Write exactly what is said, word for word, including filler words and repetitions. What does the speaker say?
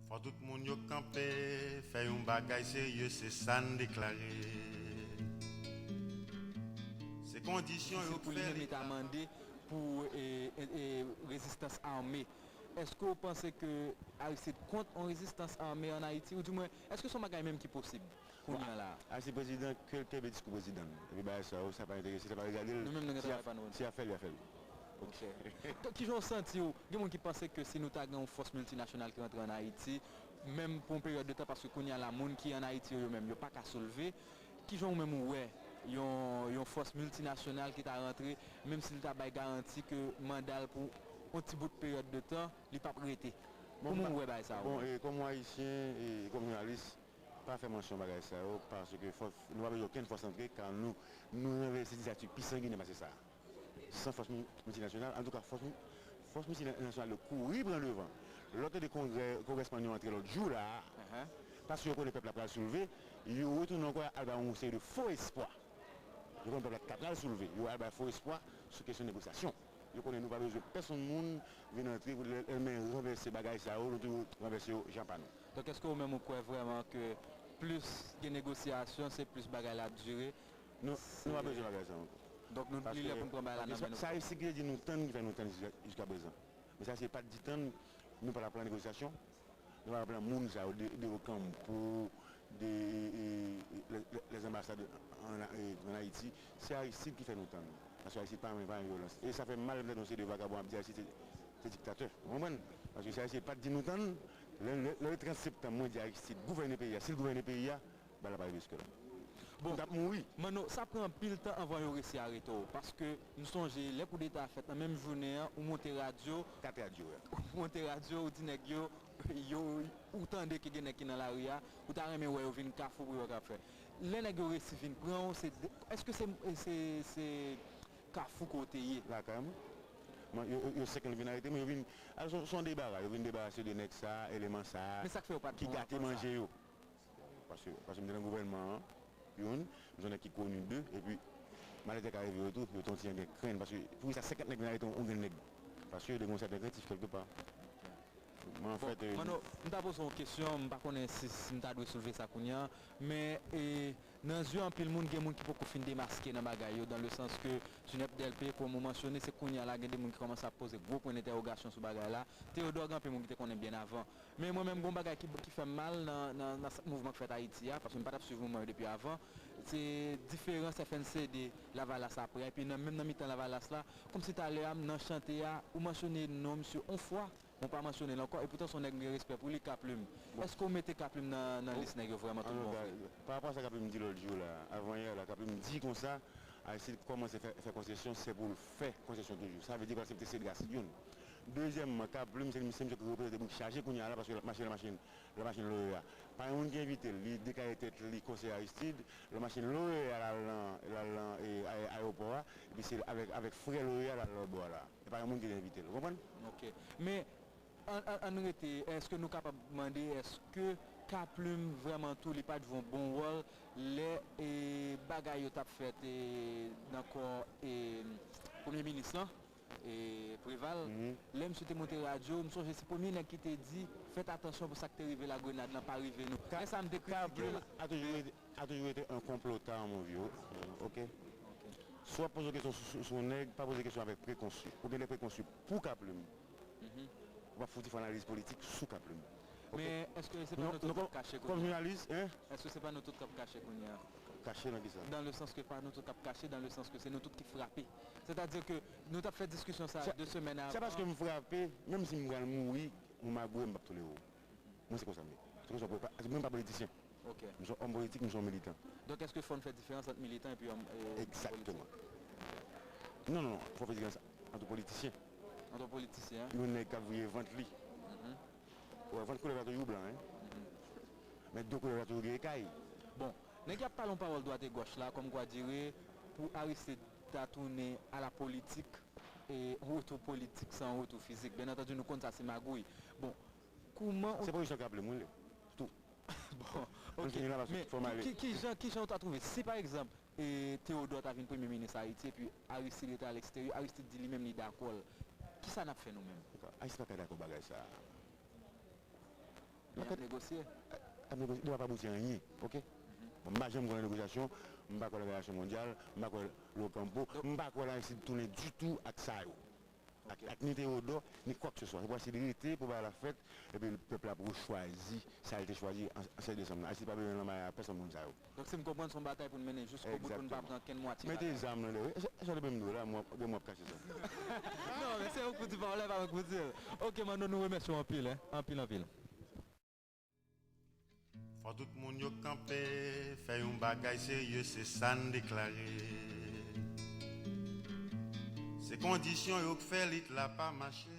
Fò tout moun yo kanpe, fè yon bagay serye, se sa n deklare. Se kondisyon yo pou li menm li ta mande pou e, e, e, rezistans ame. Èske w panse ke Aristide kont yon rezistans ame ann Ayiti? Ou di mwen, èske se yon bagay menm ki posib kounye a la? Aristide prezidan, ke l kenbe diskou prezidan l. Epi bagay sa yo, sa pa enterese, sa pa regade l. Nou menm nou gen travay pa nou. Si y a fè l, y a fè l. Ok. Donk, kijan w santi w? Gen moun ki panse ke si nou ta gen yon fòs miltinasyonal ki rantre ann Ayiti, menm pou yon peryòd de tan, paske kounye a la, moun ki ann Ayiti yo, yo menm, yo pa ka soulve. Kijan w menm ou wè yon, yon fòs miltinasyonal ki ta rantre, menm si l ta bay garanti ke manda l pou yon ti bout peryòd de tan, li p ap rete? Kòman w wè bagay sa yo? Bon, e, kòm yon Ayisyen, e, kòm jounalis, pa fè mansyon bagay sa yo, paske fò, nou pa bezwen okenn fòs antre, ka nou, nou ranvèse diktati pi sanginè pase sa. San fòs mi-, miltinasyonal, antouka, fòs mi-, fòs miltinasyonal yo kouri pran devan. Lè w tande kongrè, kongrè espannyòl antre lòt jou la a, paske yo konnen pèp la pral soulve, yo retounen ankò al bay yon seri de fo espwa. Yo konnen pèp la ka pral soulve, yo al bay fo espwa sou kesyon negosyasyon. Yo konnen nou pa bezwen pèsonn moun vin antre pou lè, lè men ranvèse bagay sa yo, nou toujou ranvèse yo jan pa nou. Donk, èske ou menm ou kwè vrèman ke plis gen negosyasyon, se plis bagay la ap dire? Nou, nou pa bezwen bagay sa ankò. Donk, nou, li lè pou n pran bagay la nan men nou. Paske sa, se ki te di nou tann ki fè nou tann jiska, jiska prezan. Men sa, se pa t di tann, nou pa t ap pran negosyasyon. Nou pa pran moun sa yo de, de Okanpo, de, e, e, e, les, les, les ambassades en, e, en Haïti. Se Aristide ki fè nou tann. Paske Aristide pa renmen, pa renmen vyolans. E sa fè m mal lè m tande yon seri de vagabon ap di Aristide se, se diktatè. Ou konprann? Paske si Aristide pa t di nou tann, lè, lè, lè le trant septanm, mwen di Aristide gouvène peyi a. Si l gouvène peyi a, bal la pa rive sou kè l. Bon, m t ap mouri. Manno, sa pran anpil tan anvan yo resi arete w, paske m sonje lè koudeta a fèt nan menm jounen an, ou monte radyo, kat radyo, wi, ou monte radyo, ou di nèg yo, yo, ou tande ke gen nèg ki nan lari a, ou ta renmen wè yo vin Kafou pou yo wè k ap fè. Lè nèg yo resi vin pran w, se de, èske se, se, se Kafou ke w te ye? Lakay mwen. Mwen, yo, yo, yo senk nèg vin arete mwen, yo vin, al, se, se yon debara, yo vin debarase de nèg sa, eleman sa, ki gate manje yo. Paske, paske m te nan gouvènman an, youn, m se yon nèg ki koni, de, epi malè ka rive yo tou, yo te yon ti jan gen krenn, paske poukisa senkant nèg vin arete yon, yon grenn nèg? Paske yo te gen yon sèten krentif kèlkepa. Men anfèt, e, Manno, m ta poze w yon kesyon, m pa konnen si, si m ta dwe soulve sa kounye a, men, e, nan zye anpil moun, gen moun ki poko fin demaske nan bagay yo, dans le sens que Junep Delpe, kòm ou mansyone, se kounye a la, gen de moun ki kòmanse ap poze gwo pwen dentèwogasyon sou bagay la. Teyodò, gen anpil moun ki te konnen byen avan. Men mwen menm, gen yon bagay ki, ki fè m mal nan, nan, nan mouvman k fèt Ayiti a, paske m pa t ap swiv mouvman yo depi avan, se diferans F N C D Lavalas apre a, epi nan, menm nan mitan Lavalas la, kòmsi talè a, nan chante a, ou mansyone non misye yon fwa, men w pa mansyone l ankò, epoutan se yon nèg m gen respè pou li, Kaplim. Èske w mete Kaplim nan, nan lis nèg yo vrèman tout bon vre? Pa rapò a sa Kaplim di lòt jou la, avan yè la, Kaplim di konsa, Aristide kòmanse fè, fè konsesyon, se pou l fè konsesyon toujou. Sa vle di l pa aksepte Cedras, youn. Dezyèmman, Kaplim, se misye, misye ki reprezante brik chaje kounye a la, paske l ap mache nan machin, nan machin Loewe a. Pa gen moun ki envite l, li deklare tèt li konsèy Aristide, nan machin Loewe a, l al nan, l al nan, e, aye-, ayewopò a, epi se avèk, avèk frè Loewe a, l al lòtbò a la. E pa gen moun ki te envite l, ou konprann? Ok. Men, ann, ann, ann rete, èske nou kapab mande, èske Kaplim vrèman tou, li pa t jwe yon bon wòl lè, e, bagay yo t ap fèt, e, nan kò, e, premye minis lan, e, Preval, lè misye te monte radyo, m sonje se premye nèg ki te di, "Fèt atansyon pou sa k te rive Lagrenad lan pa rive nou." Lè sa a m te kritike l. Kaplim a toujou été, a toujours été un complotard, mon vieux. Ok? Ok. Si w ap poze kesyon sou, sou, sou yon nèg, pa poze kesyon avèk prekonsi. Ou gen de prekonsi pou Kaplim. Ou pa fouti fè analiz politik sou Kaplim. Ok? Men èske se pa nou tout k ap kache kounye a? Kòm jounalis, en? Èske se pa nou tout k ap kache kounye a? Kache nan kisa? Dans le sens que pa nou tout k ap kache, dans le sens que se nou tout ki frape. Sètadi ke nou t ap fè diskisyon sa a de semèn avan. Se paske m frape, menm si m pral mouri, yon magouye, m p ap tolere w. Mwen, se konsa m ye. Se konsa, mwen pa politisyen. Ok. M se yon òm politik, m se yon militan. Donk, èske fò n fè diferans ant militan epi òm, e, politik? Egzakteman. Non, non, non, fò fè diferans ant politisyen. Ant politisyen? Yon nèg k ap vire vant li. Ou wè, vant koulèv la toujou blan, en. Men do koulèv la toujou gen ekay. Bon, nèg y ap pale yon pawòl dwat e gòch la, kòmkwa dire pou Aristide ta tounen a la politik, e, yon retou politik, se yon retou fizik. Byen antandi, nou konn sa se magouy. Bon, kòman ou... Se pozisyon Kaplim, wi, li. Tou. Bon, ok. Men ki, ki jan, ki jan ou ta twouve? Si, pa egzanp, e, Teyodò ta vin premye minis Ayiti, epi Aristide rete a leksteryè, Aristide di li menm li dakò l, kisa n ap fè nou menm? Ayisyen pa ka dakò bagay sa a. Ap negosye. Ap negosye, li p ap abouti a anyen, oke? Bon, m pa janm kwè nan negosyasyon, m pa kwè nan relasyon mondyal, m pa kwè nan Ocampo, m pa kwè nan Ayiti tounen ditou ak sa yo. Ak, ak ni Teodò, ni kwakeseswa. Se pou Ayiti rete, pou bagay la fèt, epi pèp la pou chwazi sa l te chwazi an, an sèt desanm nan. Ayiti pa bezwen lanmay a pèsonn moun sa yo. Donk, si m konprann, se yon batay pou n mennen jiskobou, pou n pa pran kenn mwatye batay. Mete zam nan dèyè. E sa, e sa de menm dou la, mwen, mwen ap kache sa. Non, men se ou k pou di pawòl la, e pa mwen k pou di l. Oke, Manno, nou remèsye w anpil, en. Anpil, anpil. Fò tout moun yo kanpe, fè yon bagay serye, se sa n deklare. Se kondisyon yo k fè lit la pa mache.